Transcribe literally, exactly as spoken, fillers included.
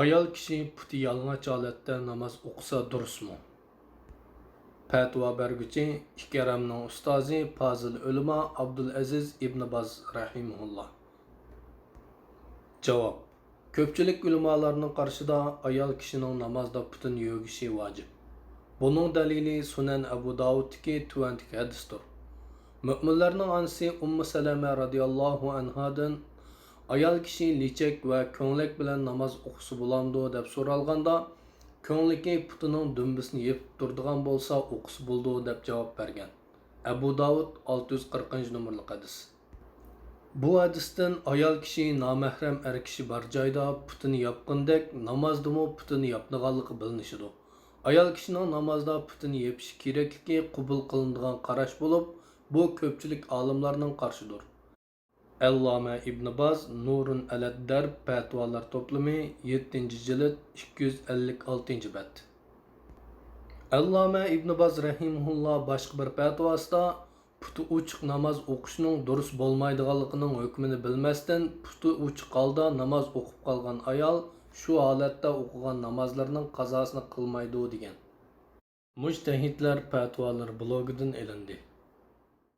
ئايال كىشى پۇتى يالىڭاچ ھالەتتە ناماز ئوقۇسا دۇرۇسمۇ؟ پەتىۋا بەرگۈچى ئىككى ھەرەمنىڭ ئۇستازى، پازىل ئۆلىما ئابدۇلئەزىز ئىبنى باز رەھىمەھۇللا. جاۋاب: كۆپچىلىك ئۆلىمالارنىڭ قارىشىدا ئايال كىشىنىڭ نامازدا پۇتىنى يۆگىشى ۋاجىپ. بۇنىڭ دەلىلى سۇنەن ئەبۇ داۋۇدتىكى تۆۋەندىكى ھەدىستۇر. مۆمىنلەرنىڭ ئانىسى ئۇممۇ سەلەمە رەزىياللاھۇ ئەنھادىن: ئايال كىشى لىچەك ۋە كۆڭلەك بىلەن ناماز ئوقۇسا بولامدۇ؟ دەپ سورالغاندا، كۆڭلىكى پۇتىنىڭ دۈمبىسىنى يېپىپ تۇرىدىغان بولسا ئوقۇسا بولىدۇ، دەپ جاۋاب بەرگەن. ئەبۇ داۋۇد، ئالتە يۈز قىرىقىنچى نومۇرلۇق ھەدىس. بۇ ھەدىستىن ئايال كىشى نامەھرەم ئەر كىشى بار جايدا پۇتىنى ياپقىنىدەك، نامازدىمۇ پۇتىنى ياپىدىغانلىقى بىلىنىشىدۇ. ئايال كىشىنىڭ نامازدا پۇتىنى يېپىشى كېرەكلىكى قوبۇل قىلىنىدىغان قاراش بولۇپ، بۇ كۆپچىلىك ئالىملارنىڭ قارىشىدۇر. ئەللامە ئىبنى باز، نۇرۇن ئەلەد دەرب، پەتىۋالار توپلىمى، يەتتىنچى جىلىد، ئىككى يۈز ئەللىك ئالتىنچى بەت. ئەللامە ئىبنى باز رەھىمەھۇللا باشقا بىر پەتىۋاسىدا پۇتى ئوچۇق ناماز ئوقۇشنىڭ دۇرۇس بولمايدىغانلىقىنىڭ ھۆكمىنى بىلمەستىن، پۇتى ئوچۇق ھالدا ناماز ئوقۇپ قالغان ئايال شۇ ھالەتتە ئوقۇغان نامازلىرىنىڭ قازاسىنى قىلمايدۇ، دېگەن. مۇجتەھىدلەر پەتىۋالىرى بىلوگىدىن ئېلىندى.